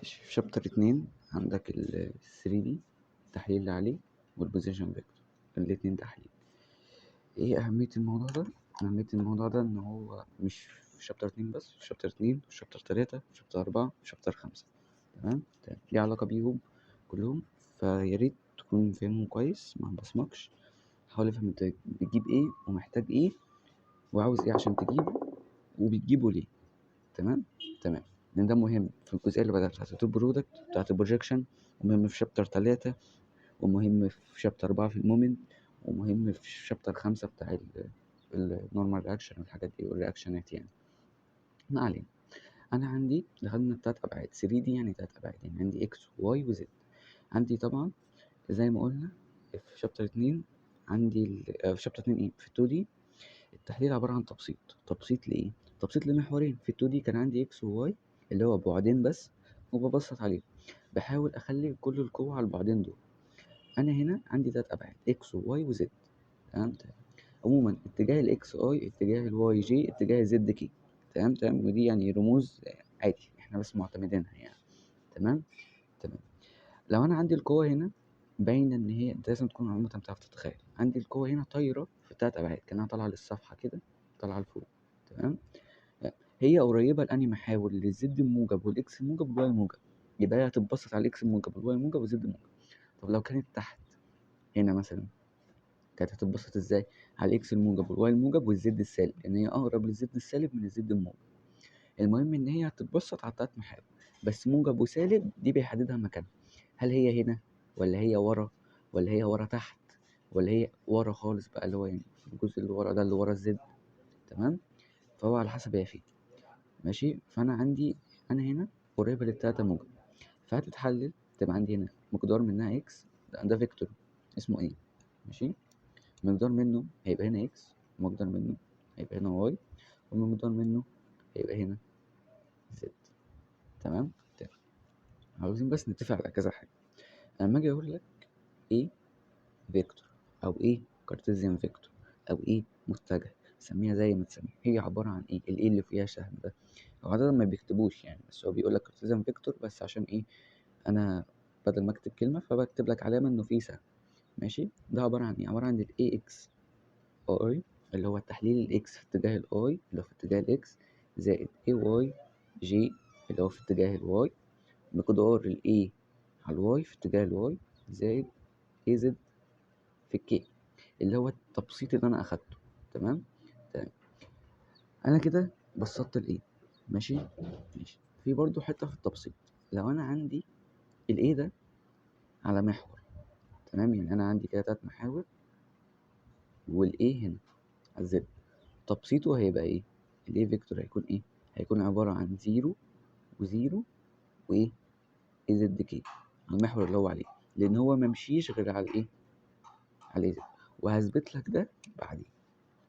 في chapter 2 عندك ال 3D التحليل اللي عليه وال position vector، الاتنين تحليل. ايه أهمية الموضوع ده؟ أهمية الموضوع ده إن هو مش في chapter 2 بس، في chapter 2، في chapter 3، في chapter 4، في chapter 5. تمام تمام، ليه علاقة بيهم كلهم، فيا ريت تكون فاهمهم كويس، ما بصمكش. حاول افهم انت بتجيب ايه ومحتاج ايه وعاوز ايه عشان تجيبه وبتجيبه ليه. تمام تمام، لان ده مهم في الجزئية اللي بعدها بتاعت ال dot product، بتاعت ال projection، ومهم في chapter 3، ومهم في chapter 4 في ال moment، ومهم في chapter 5 بتاع ال normal reaction والحاجات دي وال reactionات يعني. ما علينا، انا عندي دخلنا في تلات ابعاد 3D، يعني تلات ابعاد، يعني عندي اكس وواي وزد. عندي طبعا زي ما قلنا في chapter 2، عندي في chapter 2 ايه في 2D التحليل عبارة عن تبسيط. تبسيط لإيه؟ تبسيط لمحورين. في 2D كان عندي X و Y اللي هو بعدين بس، وببسط عليهم، بحاول اخلي كل القوة على البعدين دول. انا هنا عندي تلات ابعاد X و Y و Z. تمام تمام. عموما اتجاه ال X I، اتجاه ال Y J، اتجاه ال Z K. تمام تمام، ودي يعني رموز عادي احنا بس معتمدينها يعني. تمام تمام. لو انا عندي القوة هنا باينة ان هي، انت لازم تكون عامة بتعرف تتخيل، عندي القوة هنا طايرة في تلات ابعاد كأنها طالعة للصفحة كده، طالعة لفوق. تمام، هي قريبة لأني محاور لل Z الموجب وال X الموجب وال Y الموجب، يبقى هي هتتبسط على ال X الموجب وال Y الموجب وال Z الموجب. طب لو كانت تحت هنا مثلا كانت هتتبسط ازاي؟ على ال X الموجب وال Y الموجب وال Z السالب، لان هي اقرب لل Z السالب من ال Z الموجب. المهم ان هي هتتبسط على التلات محاور، بس موجب وسالب دي بيحددها مكانها، هل هي هنا ولا هي ورا ولا هي ورا تحت ولا هي ورا خالص بقى، اللي هو يعني الجزء اللي ورا ده اللي ورا ال Z. تمام، فهو على حسب هي فين. ماشي، فانا عندي انا هنا قريبه للتلاتة موجب، فهتتحلل تبقى عندي هنا مقدار منها X، ده vector اسمه A. ماشي، مقدار منه هيبقى هنا X، ومقدار منه هيبقى هنا Y، ومقدار منه هيبقى هنا Z. تمام تمام. عاوزين بس نتفق على كذا حاجة. لما اجي اقول لك A vector او A Cartesian vector او A متجه، سميها زي ما تسميها، هي عبارة عن ايه؟ ال A اللي فيها سهم ده هو عادة ما بيكتبوش يعني، بس هو بيقول لك Cartesian vector بس عشان ايه؟ انا بدل ما اكتب كلمة فبكتب لك علامة انه في سهم. ماشي، ده عبارة عن ايه؟ عبارة عن ال AX I اللي هو تحليل ال X في اتجاه ال I اللي هو في اتجاه ال X، زائد AY J اللي هو في اتجاه ال Y، مقدار ال A على ال Y في اتجاه ال Y، زائد AZ في ال K اللي هو التبسيط اللي انا اخدته. تمام تمام، انا كده بسطت ال A. ماشي ماشي. في برضو حتة في التبسيط، لو انا عندي ال A ده على محور، تمام، يعني انا عندي كده تلات محاور وال A هنا على ال Z، تبسيطه هيبقى ايه؟ ال A vector هيكون ايه؟ هيكون عبارة عن zero و zero وايه؟ A Z K على المحور اللي هو عليه، لان هو ممشيش غير على الايه؟ على ال A Z. وهثبت لك ده بعدين.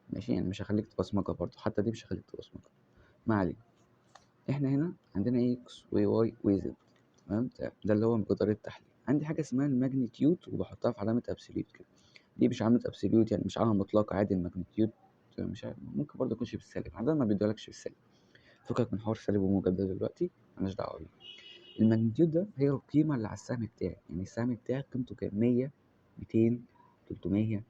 ماشي، يعني مش هخليك تبصمجها برضو، حتى دي مش هخليك تبصمجها. ما علينا، احنا هنا عندنا X و Y و Z. تمام تمام، ده اللي هو مقدار التحليل. عندي حاجة اسمها ال magnitude وبحطها في علامة absolute كده، دي مش علامة absolute يعني مش علامة مطلقه، عادي ال magnitude مش عارف، ممكن برضه يكونش بالسالب، عادة ما بيدولكش بالسالب، فكك من حوار سالب وموجب ده دلوقتي مالناش دعوه بيه. ال magnitude ده هي القيمة اللي على السهم بتاعي، يعني السهم بتاعي قيمته كام؟ 100، 200، 300،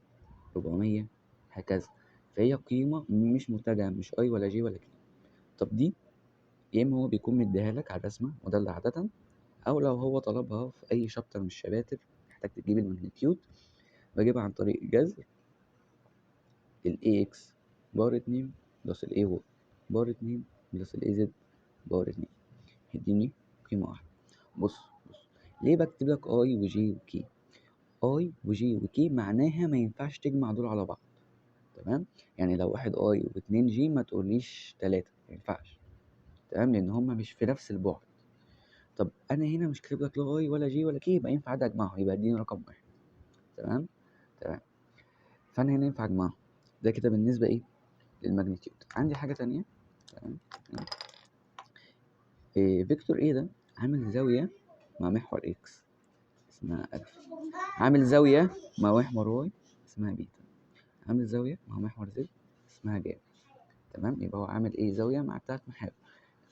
400، هكذا، فهي قيمة مش متجهة، مش I ولا J ولا K. طب دي يا اما هو بيكون مديها لك على الرسمة وده اللي عادة، او لو هو طلبها في اي chapter من الشباتر محتاج تجيب ال magnitude، بجيبها عن طريق جذر ال AX power 2 plus ال AY power 2 plus ال AZ power 2، هيديني قيمة واحدة. بص بص ليه بكتب لك I و J و K؟ I و J و K معناها ما ينفعش تجمع دول على بعض. تمام، يعني لو واحد I واتنين J ما تقوليش تلاتة، ما ينفعش. تمام، لأن هما مش في نفس البعد. طب أنا هنا مش كاتب لك لا I ولا J ولا K، يبقى ينفع عادي أجمعهم، يبقى اديني رقم واحد. تمام تمام، فأنا هنا ينفع أجمعهم. ده كده بالنسبة إيه؟ لل magnitude. عندي حاجة تانية. تمام تمام. إيه vector A ده عامل زاوية مع محور X اسمها ألفا، عامل زاوية مع محور Y اسمها بيتا، عامل زاوية مع محور Z اسمها جاما. تمام، يبقى هو عامل إيه؟ زاوية مع التلات محاور.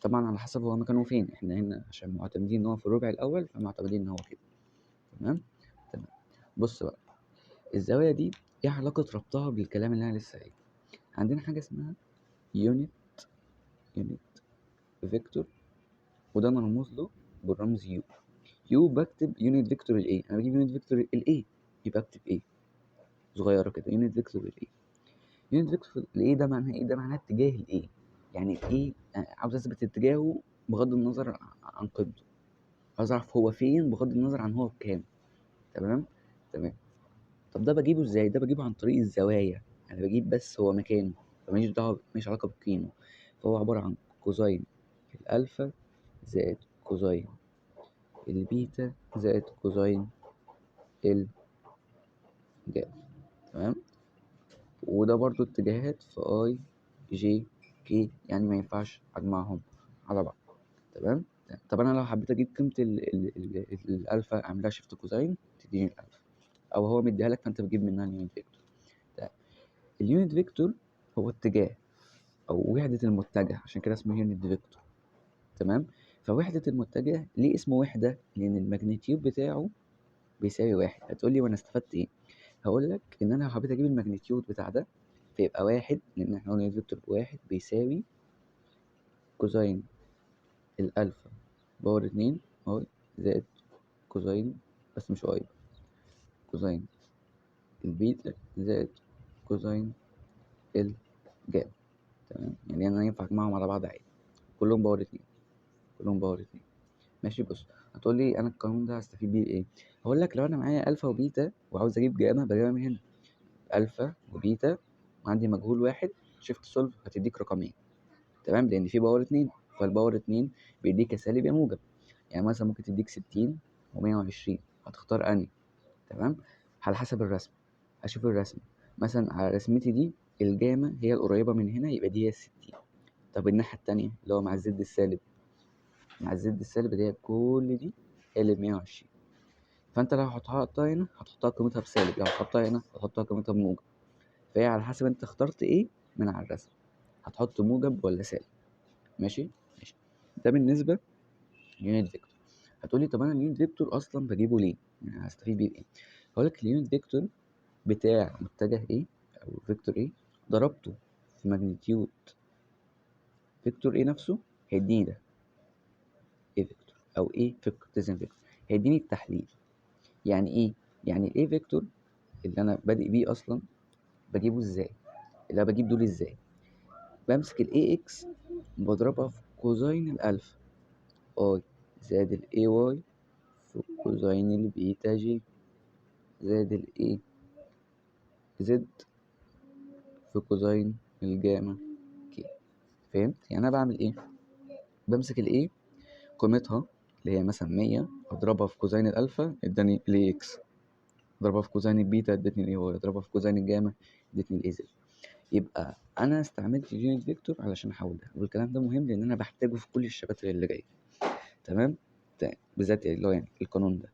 طبعا على حسب هو مكانه فين، احنا هنا عشان معتمدين ان هو في الربع الاول فمعتمدين ان هو كده. تمام تمام. بص بقى، الزاوية دي ايه علاقة ربطها بالكلام اللي انا لسه قايله؟ عندنا حاجة اسمها unit vector، وده مرموز له بالرمز U. U بكتب unit vector ال A، انا بجيب unit vector ال A يبقى اكتب A صغيرة كده، unit vector ال A. unit vector ال A ده معناه ايه؟ ده معناه اتجاه ال A، يعني ال A عاوز اثبت اتجاهه بغض النظر عن قيمته، عاوز اعرف هو فين بغض النظر عن هو بكام. تمام تمام. طب ده بجيبه ازاي؟ ده بجيبه عن طريق الزوايا، انا بجيب بس هو مكانه، فماليش دعوه، ماليش علاقة بالقيمة. فهو عبارة عن cosine ال alpha زائد cosine ال beta زائد cosine ال جاما. تمام. وده برضو اتجاهات في i j k، يعني ما ينفعش اجمعهم على بعض. تمام. طب انا لو حبيت اجيب قيمة الالفا اعملها shift cosine تديني الالفا، او هو مديها لك فانت بتجيب منها ال unit vector. تمام. ال unit vector هو اتجاه او وحده المتجه، عشان كده اسمه unit vector. تمام. فوحده المتجه ليه اسمه وحده؟ لان ال magnitude بتاعه بيساوي 1. هتقول لي وانا استفدت ايه؟ هقول لك ان انا لو حبيت اجيب ال magnitude بتاع ده فيبقى 1، لان احنا قلنا unit vector ب1 بيساوي cosine ال alpha power 2 i زائد cosine، بس مش i، cosine ال beta زائد cosine ال جاما. تمام. يعني انا ينفع اجمعهم على بعض عادي، كلهم power 2، كلهم power 2. ماشي. بص هتقول لي انا القانون ده هستفيد بيه ايه؟ هقول لك لو انا معايا alpha و beta وعاوز اجيب جاما بجيبها من هنا، alpha و beta وعندي مجهول واحد، shift solve هتديك رقمين. تمام. لان في power 2، فال power 2 بيديك يا سالب يا موجب، يعني مثلا ممكن تديك 60 و120، هتختار انهي؟ تمام. على حسب الرسم. اشوف الرسم مثلا على رسمتي دي الجاما هي القريبة من هنا، يبقى دي هي 60. طب الناحية التانية اللي هو مع ال z السالب، مع ال z السالب اللي هي كل دي هي اللي 120. فانت لو هتحطها هنا هتحطها قيمتها بسالب، لو هتحطها هنا هتحطها قيمتها بموجب. فهي على حسب انت اخترت ايه من على الرسم، هتحط موجب ولا سالب. ماشي ماشي. ده بالنسبة لل unit vector. هتقولي طب انا ال unit vector اصلا بجيبه ليه؟ يعني هستفيد بيه بايه؟ هقولك ال unit vector بتاع متجه A او vector A ضربته في magnitude vector A نفسه هيديني ده A vector او A في Cartesian vector، هيديني التحليل. يعني ايه؟ يعني ال A vector اللي انا بادئ بيه اصلا بجيبه ازاي؟ اللي انا بجيب دول ازاي؟ بمسك ال AX بضربها في cosine ال alpha i زائد ال AY في cosine ال beta j زائد ال AZ في cosine ال gamma k. فهمت؟ يعني انا بعمل ايه؟ بمسك ال A قيمتها اللي هي مثلا 100، اضربها في cosine ال alpha اداني ال AX، اضربها في cosine ال beta ادتني ال AY، اضربها في cosine ال gamma ادتني ال AZ. يبقى انا استعملت ال unit vector علشان احول ده، والكلام ده مهم لان انا بحتاجه في كل الشباتر اللي جاية. تمام؟ تمام. بالذات اللي هو يعني القانون ده.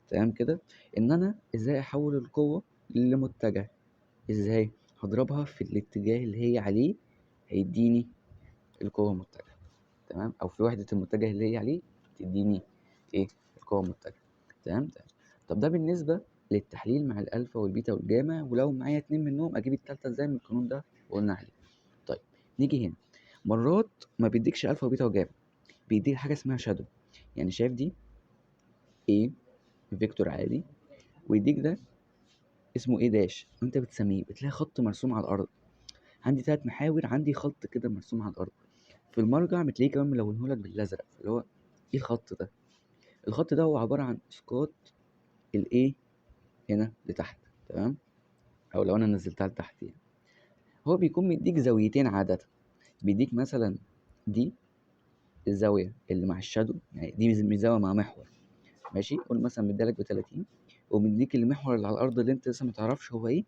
تمام كده؟ ان انا ازاي احول القوة لمتجه، ازاي هضربها في الاتجاه اللي هي عليه هيديني القوة المتجهه. تمام؟ او في وحده المتجه اللي هي عليه تديني ايه؟ القوة المتجهه. تمام؟ تمام. طب ده بالنسبة للتحليل مع ال alpha وال beta وال gamma، ولو معايا 2 منهم اجيب التالتة ازاي من القانون ده وقلنا عليه. طيب نيجي هنا، مرات ما بيديكش alpha و beta و gamma، بيديك حاجة اسمها shadow. يعني شايف دي A vector عادي، ويديك ده اسمه A dash، وانت بتسميه بتلاقي خط مرسوم على الارض. عندي 3 محاور، عندي خط كده مرسوم على الارض. في المرجع بتلاقيه كمان ملونهولك بالازرق، اللي هو ايه الخط ده؟ الخط ده هو عبارة عن اسقاط ال A هنا لتحت. تمام؟ او لو انا نزلتها لتحت يعني. هو بيكون مديك زاويتين عادة، بيديك مثلا دي الزاوية اللي مع ال shadow، يعني دي مش زاوية مع محور، ماشي، قول مثلا مديلك ب30، ومديك المحور اللي على الأرض اللي أنت لسه ما تعرفش هو إيه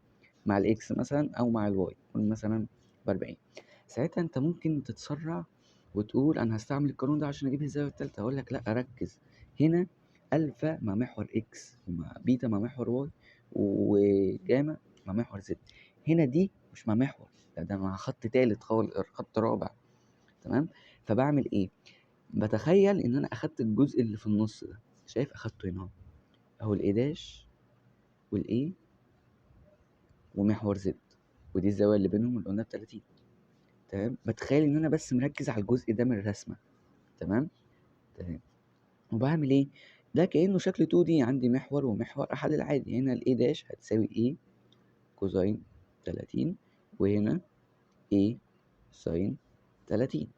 مع ال X مثلا أو مع ال Y، قول مثلا ب40. ساعتها أنت ممكن تتسرع وتقول أنا هستعمل القانون ده عشان أجيب الزاوية التالتة. أقول لك لأ، ركز هنا، ألفا مع محور X ومع بيتا مع محور Y وجاما مع محور Z. هنا دي مش مع محور، ده مع خط تالت خالص، خط رابع. تمام؟ فبعمل ايه؟ بتخيل ان انا اخدت الجزء اللي في النص ده، شايف؟ اخدته هنا اهو، اهو ال A dash وال A ومحور Z، ودي الزاوية اللي بينهم اللي قلنا ب30. تمام؟ بتخيل ان انا بس مركز على الجزء ده من الرسمة. تمام؟ تمام. وبعمل ايه؟ ده كأنه شكل 2D، عندي محور ومحور، احلل عادي. هنا ال A dash هتساوي A cosine 30، وهنا A sine 30.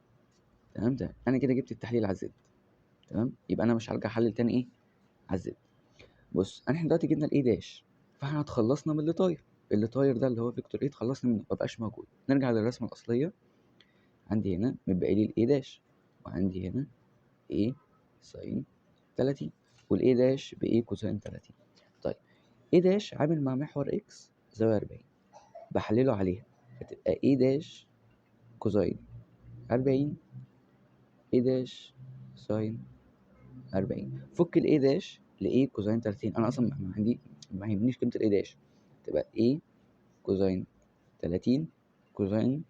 تمام؟ تمام. انا كده جبت التحليل على ال Z. تمام؟ يبقى انا مش هرجع احلل تاني ايه؟ على ال Z. بص، احنا دلوقتي جبنا ال A dash، فاحنا اتخلصنا من اللي طاير، اللي طاير ده اللي هو vector A اتخلصنا منه، مبقاش موجود. نرجع للرسمه الاصلية. عندي هنا متبقي لي ال A dash، وعندي هنا A sine 30، وال A dash ب A cosine 30. طيب A dash عامل مع محور X زاوية 40، بحلله عليها، فتبقى A dash cosine 40، A dash sine 40. فك ال A dash ل A cosine 30، أنا أصلا ما عندي، ما يهمنيش قيمة ال A dash، تبقى A cosine 30 cosine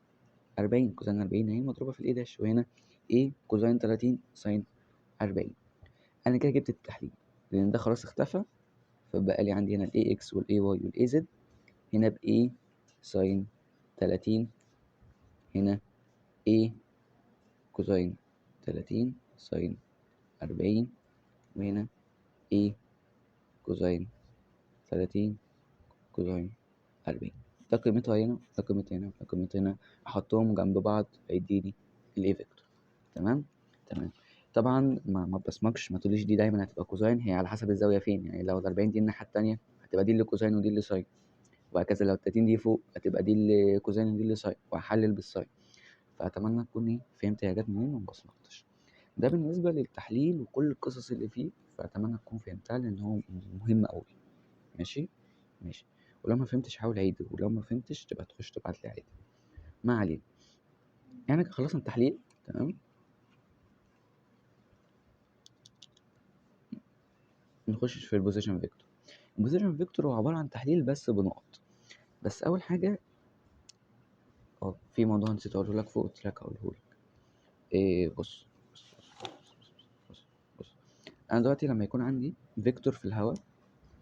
40، cosine 40 اهي مضروبة في ال A dash، وهنا A cosine 30 sine 40. أنا كده جبت التحليل، لأن ده خلاص اختفى، فبقى لي عندي هنا ال AX وال AY وال AZ، هنا ب A sine 30، هنا A cosine 30 sine 40، وهنا A cosine 30 cosine 40. ده قيمتها هنا، ده قيمتها هنا، ده قيمتها هنا، أحطهم جنب بعض هيديني ال A vector. تمام؟ تمام. طبعا ما تبصمجش، ما تقوليش دي دايما هتبقى cosine، هي على حسب الزاوية فين، يعني لو ال 40 دي الناحية التانية هتبقى دي اللي cosine ودي اللي sine، وهكذا. لو ال 30 دي فوق هتبقى دي اللي cosine ودي اللي sine، وهحلل بال sine. فأتمنى تكون فهمت هي جت منين وما بصمجتش. ده بالنسبة للتحليل وكل القصص اللي فيه، فأتمنى تكون فهمتها لأن هو مهم أوي. ماشي؟ ماشي. ولو ما فهمتش حاول عيده، ولو ما فهمتش تبقى تخش تبعت لي عادي. ما علينا، خلصنا التحليل. تمام؟ نخش في ال position vector. ال position vector هو عبارة عن تحليل بس بنقط. بس أول حاجة، في موضوع نسيت أقوله لك فوق، قلت لك أقوله لك. بص، بص، بص، بص، بص، بص. أنا دلوقتي لما يكون عندي vector في الهواء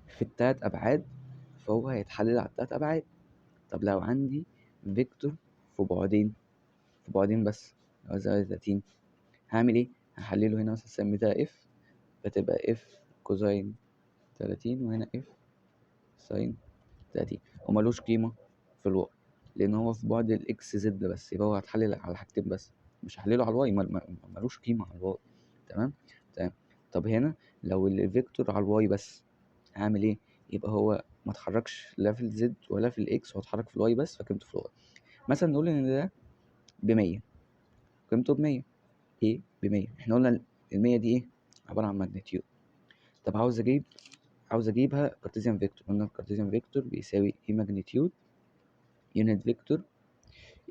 في التلات أبعاد، فهو هيتحلل على التلات أبعاد. طب لو عندي vector في بعدين، في بعدين بس، لو زاوية 30، هعمل إيه؟ هحلله هنا مثلا سميتها F، فتبقى F cosine 30، وهنا F sine 30، وملوش قيمة في ال Y لأن هو في بعد ال X Z بس، يبقى هو هتحلل على حاجتين بس، مش هحلله على ال Y، ملوش قيمة على ال Y. تمام؟ تمام. طب هنا لو ال vector على ال Y بس هعمل إيه؟ يبقى هو ما اتحركش لا في ال Z ولا في ال X، هو اتحرك في ال Y بس، فقيمته في ال Y. مثلا نقول إن ده بمية، قيمته بمية، إيه؟ بمية. إحنا قلنا المية دي إيه؟ عبارة عن magnitude. طب عاوز أجيبها Cartesian vector، قلنا ال Cartesian vector بيساوي A magnitude unit vector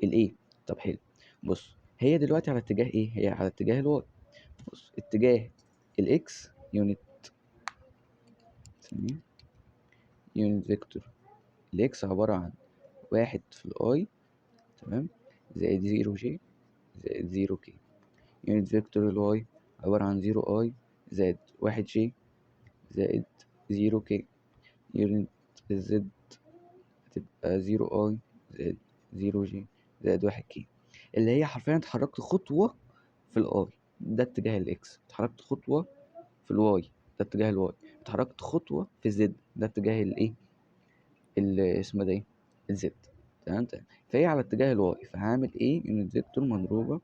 ال A. طب حلو، بص هي دلوقتي على اتجاه إيه؟ هي على اتجاه ال Y. بص اتجاه ال X unit، ثانية، unit vector ال X عبارة عن 1 في ال i، تمام، زائد 0 j زائد 0 k. unit vector ال Y عبارة عن 0 i زائد 1 j زائد 0 k. unit ال Z هتبقى 0 i زائد 0 j زائد 1 k، اللي هي حرفيا اتحركت خطوة في ال i، ده اتجاه ال X، اتحركت خطوة في ال Y، ده اتجاه ال Y، اتحركت خطوة في ال Z، ده اتجاه الايه، اللي اسمه ده ايه، ال Z. تمام؟ تمام. فهي على اتجاه ال Y، فهعمل ايه؟ unit vector مضروبة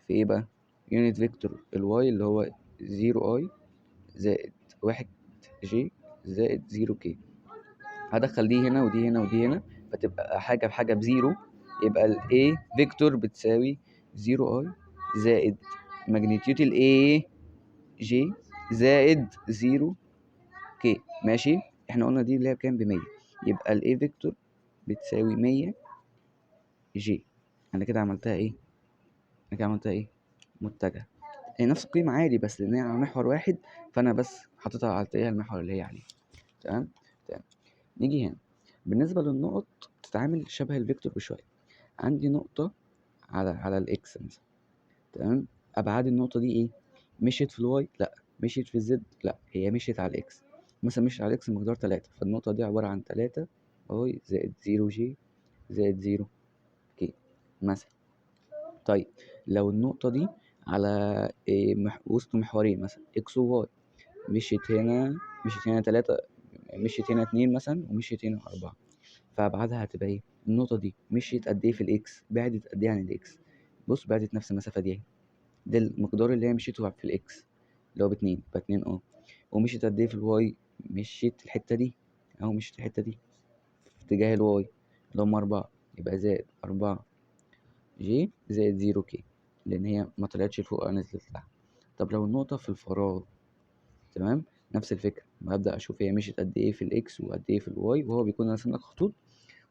في ايه بقى؟ unit vector ال Y اللي هو 0 i زائد 1 j زائد 0 k. هدخل دي هنا ودي هنا ودي هنا، فتبقى حاجة بحاجة ب zero، يبقى ال A vector بتساوي 0 i زائد magnitude ال A j زائد 0 k. ماشي؟ احنا قلنا دي اللي هي بكام؟ بمية، يبقى ال A vector بتساوي 100 j. انا كده عملتها ايه؟ انا كده عملتها ايه؟ متجهة. هي نفس القيمة عادي، بس لأن هي على محور واحد، فأنا بس حاططها على اتجاه المحور اللي هي عليه. تمام؟ تمام. نيجي هنا بالنسبة للنقط تتعامل شبه ال vector بشوية. عندي نقطة على ال X مثلا، تمام. ابعاد النقطة دي ايه؟ مشيت في ال Y؟ لا. مشيت في ال Z؟ لا، هي مشيت على ال X. مثلا مشيت على ال X مقدار 3، فالنقطه دي عبارة عن 3 i زائد 0 j زائد 0 k مثلا. طيب لو النقطة دي على إيه، وسط محورين مثلا X و Y، مشيت هنا، مشيت هنا 3، مشيت هنا 2 مثلا، ومشيت هنا 4، فأبعادها هتبقى ايه؟ النقطة دي مشيت قد ايه في ال X؟ بعدت قد ايه عن ال X؟ بص بعدت نفس المسافة دي اهي، ده المقدار اللي هي مشيته في ال X اللي هو باتنين، يبقى 2 اه. ومشيت قد ايه في ال Y؟ مشيت الحتة دي اهو، مشيت الحتة دي في اتجاه ال Y اللي هم 4، يبقى زائد 4 j زائد 0 k، لأن هي ما طلعتش لفوق نزلت لتحت. طب لو النقطة في الفراغ، تمام، نفس الفكرة، ببدأ أشوف هي مشيت قد إيه في ال X وقد إيه في ال Y، وهو بيكون راسم لك خطوط،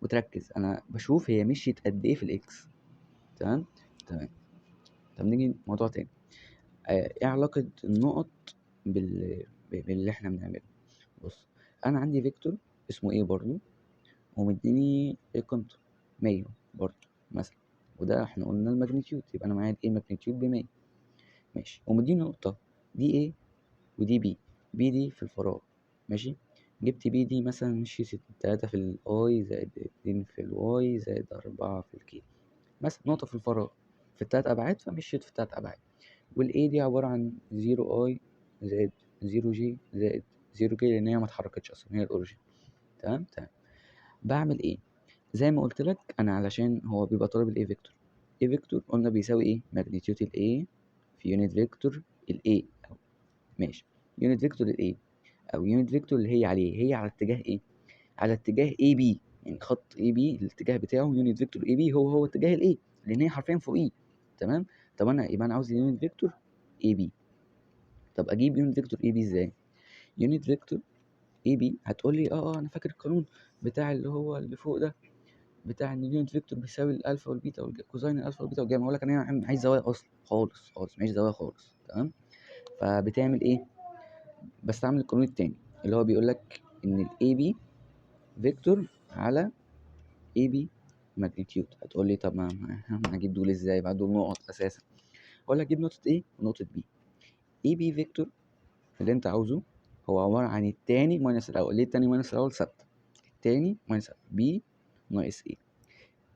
وتركز أنا بشوف هي مشيت قد إيه في ال X. تمام تمام. طب نيجي لموضوع تاني، إيه علاقة النقط باللي إحنا بنعمله؟ بص أنا عندي vector اسمه A برضو، ومديني قيمته 100 برضو مثلا، وده احنا قلنا ال magnitude، يبقى انا معايا ال A magnitude ب100، ماشي، ومديني نقطة دي A ودي B، B دي في الفراغ، ماشي، جبت B دي مثلا مشيت 3 في ال i زائد 2 في ال y زائد 4 في ال k مثلا، نقطة في الفراغ في التلات أبعاد، فمشيت في التلات أبعاد، وال A دي عبارة عن 0 i زائد 0 j زائد 0 k، لأن هي ما اتحركتش أصلا، هي ال origin. تمام تمام. بعمل إيه؟ زي ما قلت لك أنا علشان هو بيبقى طالب ال A vector، A vector قلنا بيساوي إيه؟ magnitude ال A في unit vector ال A، أو ماشي unit vector ال A أو unit vector اللي هي عليه، هي على اتجاه إيه؟ على اتجاه AB، يعني خط AB الاتجاه بتاعه unit vector AB هو اتجاه ال A، لأن هي حرفيا فوقيه. تمام. طب أنا يبقى أنا عاوز unit vector AB. طب أجيب unit vector AB إزاي؟ unit vector AB هتقول لي أنا فاكر القانون بتاع اللي هو اللي فوق ده، بتاع إن ال unit vector بيساوي الألفا والبيتا cosine الألفا والبيتا والجاما. أقول لك أنا عايز زوايا أصلا خالص خالص، معيش زوايا خالص. تمام. فبتعمل إيه؟ بستعمل القانون التاني اللي هو بيقول لك إن ال AB vector على AB magnitude. هتقول لي طب ما هجيب دول إزاي؟ بعد دول نقط أساسا. أقول لك جيب نقطة A ونقطة B. AB vector اللي أنت عاوزه هو عبارة عن التاني minus الأول. ليه التاني minus الأول؟ ثابتة. التاني minus B ناقص A.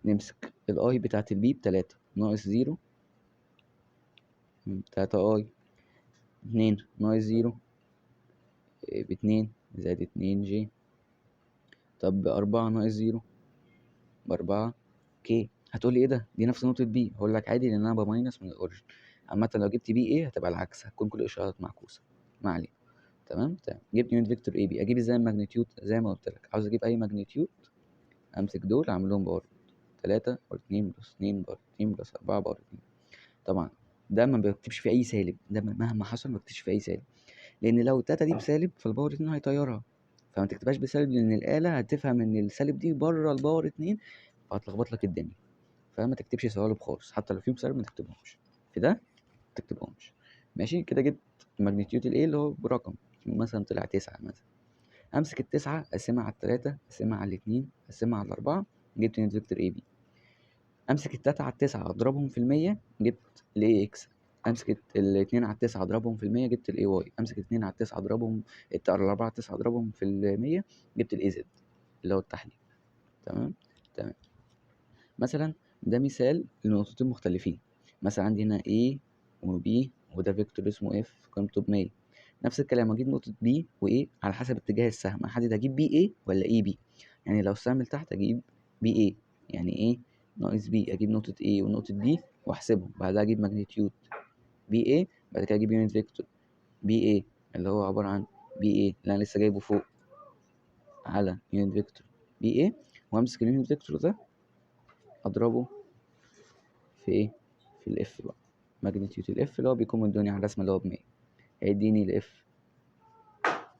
نمسك ال i بتاعت ال B بتلاتة ناقص zero، تلاتة i، 2 ناقص zero باتنين زائد 2 j. طب 4 ناقص zero ب4 k. هتقولي ايه ده؟ دي نفس نقطة B. هقول لك عادي لأن أنا ب minus من ال origin. عامة لو جبت B A هتبقى العكس، هتكون كل الإشارات معكوسة. ما علينا. تمام تمام. جبت unit vector AB. أجيب ازاي ال magnitude؟ زي ما قلت لك عاوز أجيب أي magnitude أمسك دول أعمل لهم power 3 power 2 plus 2 power 2 plus 4 power 2. طبعا ده ما بكتبش فيه أي سالب، ده مهما حصل ما بكتبش فيه أي سالب، لأن لو التلاتة دي بسالب فال power 2 هيطيرها، فما تكتبهاش بسالب لأن الآلة هتفهم إن السالب دي بره ال power 2 فهتلخبط لك الدنيا. فما تكتبش سوالب خالص، حتى لو فيهم سالب ما تكتبهمش، في ده ما تكتبهمش. ماشي كده. جبت magnitude ال A اللي هو برقم مثلا طلع 9 مثلا، امسك التسعة اقسمها على التلاتة اقسمها على الاتنين اقسمها على الأربعة، جبت unit vector AB. امسك التلاتة على التسعة اضربهم في المية، جبت ال AX. امسك الاتنين على التسعة اضربهم في المية، جبت ال AY. امسك الاتنين على التسعة اضربهم الأربعة على التسعة اضربهم في المية، جبت ال AZ اللي هو التحليل. تمام تمام. مثلا ده مثال لنقطتين مختلفين، مثلا عندي هنا A و B وده vector اسمه F قيمته ب100. نفس الكلام اجيب نقطة B و A على حسب اتجاه السهم، احدد اجيب BA ولا AB. يعني لو السهم لتحت اجيب BA، يعني A ناقص B، اجيب نقطة A ونقطة B واحسبهم، بعدها اجيب magnitude BA، بعد كده اجيب unit vector BA اللي هو عبارة عن BA اللي انا لسه جايبه فوق على unit vector BA، وامسك ال unit vector ده اضربه في ايه؟ في ال F بقى، magnitude ال F اللي هو بيكون مدوني على الرسمة اللي هو ب100، هيديني ال F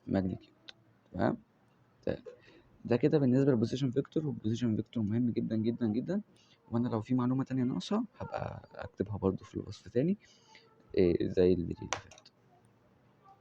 magnitude. تمام. طيب ده كده بالنسبة لل position vector، وال position vector مهم جدا جدا جدا، وانا لو في معلومة تانية ناقصة هبقى اكتبها برضو في الوصف تاني، زي الفيديو اللي فات.